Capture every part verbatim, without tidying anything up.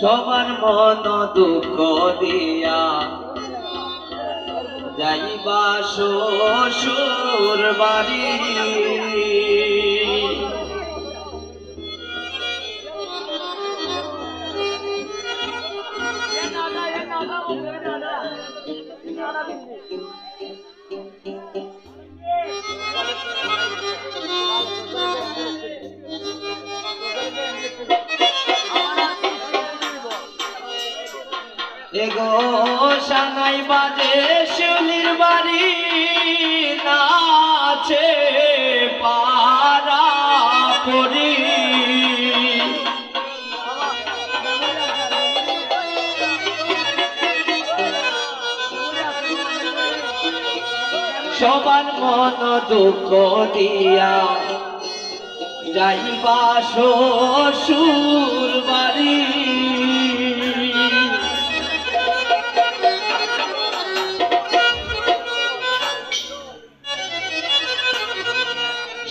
সবার মন দুঃখ দিয়া যাইবা শ্বশুর বাড়ি। এগো সানাই বাজে শিউলির বাড়ি, নাচে পাড়া পড়ি। সবার মন দুঃখ দিয়া যাইবা শ্বশুর বাড়ি।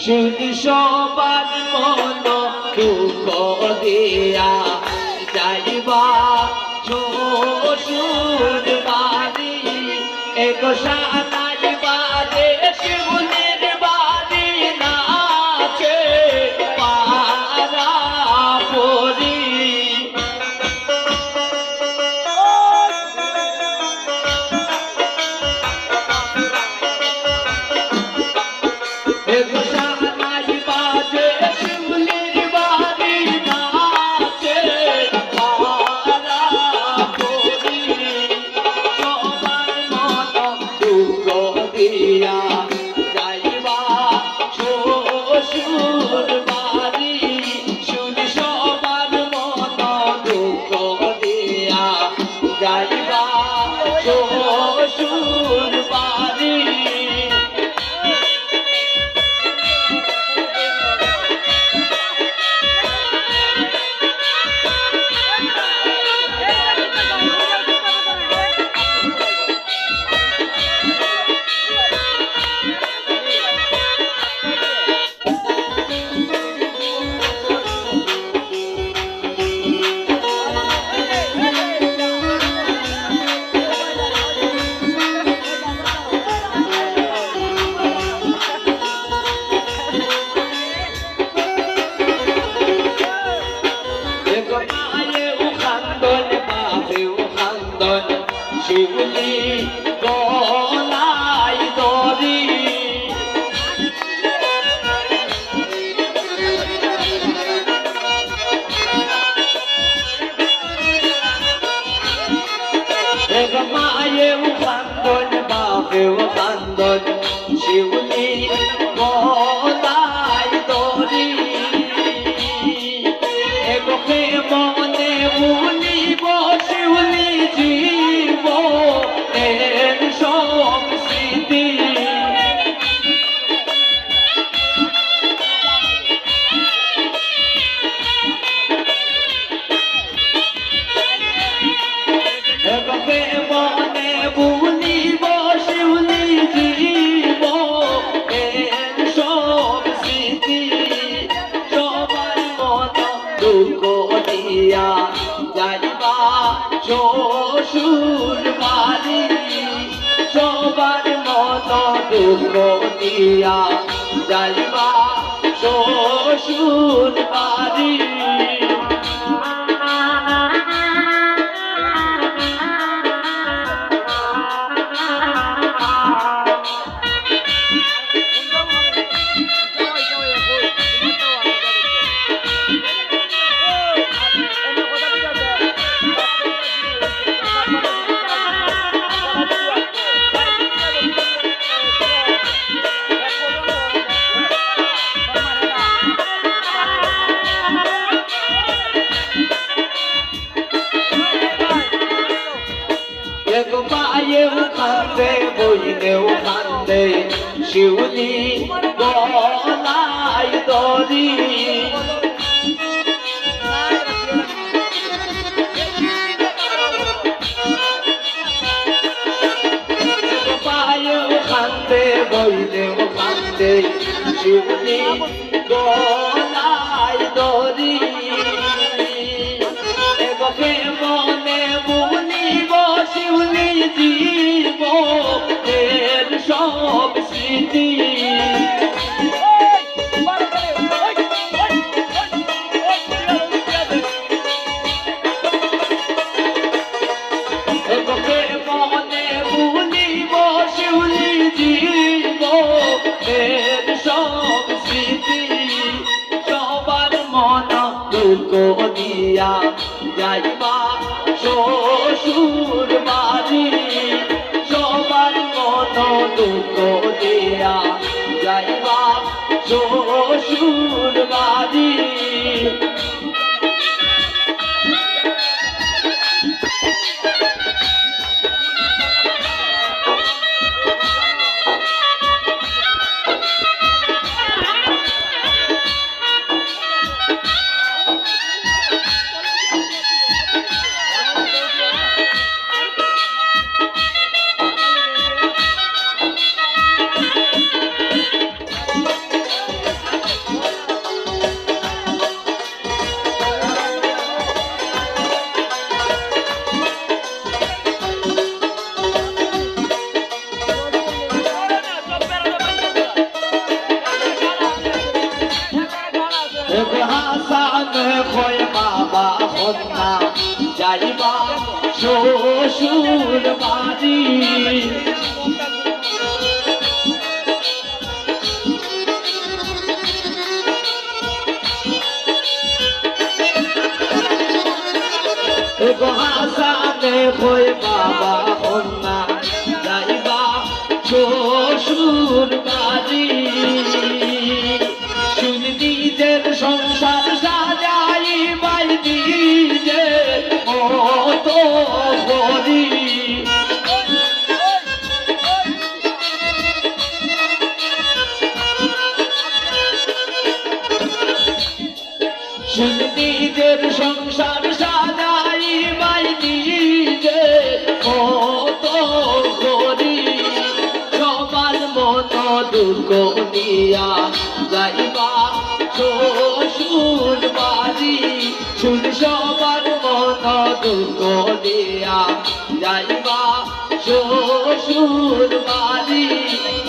শুনি সবার মন দুঃখ দিয়া যাইবা শ্বশুর বাড়ি। এগো সানাই বাজে শিউলির বাড়ি, নাচে পাড়া পড়ি। এগো মায়েও কান্দন, বাপেও কান্দন, শিউলি গলায় দড়ি। এগো মায়েও কান্দন, বাপেও কান্দন, শিউলি গলায় দড়ি। এগো কে মনে ভুলিব শিউলি জীবনের সব স্মৃতি। এভাবে মনে ভুলিব শিউলি জীবনের সব স্মৃতি। সবার মন দুঃখ দিয়া যাইবা শ্বশুর বাড়ি। সবার মন দুঃখ দিয়া যাইবা শ্বশুর বাড়ি। এক মায়েও কান্দে, বইনেও কান্দে, শিউলি গলায় দড়ি। এক মায়েও কান্দে, বইনেও কান্দে, শিউলি গলায় দড়ি। এগো মনে বুনিব শিউলি জীবনের সব স্মৃতি। মনে বুনিব শিউলি জীবনের সব স্মৃতি। সবার মন দুঃখ দিয়া যাইবা শ্বশুর বাড়ি। সবার মন দুঃখ দিয়া যাইবা শ্বশুর বাড়ি। এগো হাসান কয় বাবা কন্যা যাইবা শ্বশুর বাড়ি। এগো হাসান কয় বাবা কন্যা যাইবা শ্বশুর বাড়ি। শুন নিজের সংসার সাজাইবায় নিজে মতো করি। শুন নিজের সংসার সাজাইবায় নিজে মতো করি। সবার মন দুঃখ দিয়া যাইবা শ্বশুর বাড়ি। শুন সবার মন দুঃখ দিয়া যাইবা শ্বশুর বাড়ি।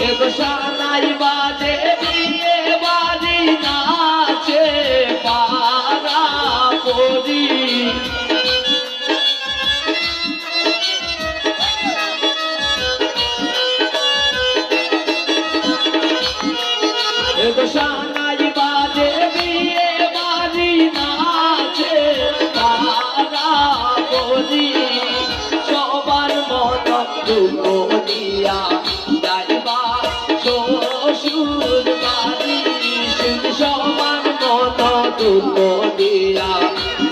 এগো সানাই বাজে বিয়ে বাড়ি নাচে পাড়া পড়ি। এগো সানাই বাজে বিয়ে বাড়ি নাচে পাড়া পড়ি। সবার মন দুঃখ দিয়া যাইবা শ্বশুর বাড়ি। শুন সবার মন দুঃখ দিয়া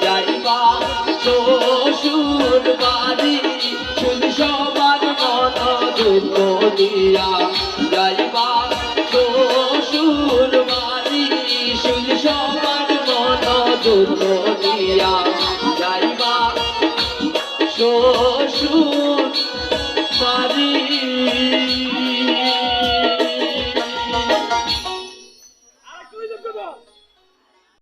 যাইবা শ্বশুর বাড়ি। শুন সবার মন দুঃখ দিয়া যাইবা শ্বশুর বাড়ি। শুন সবার মন দুঃখ দিয়া যাইবা শ্বশুর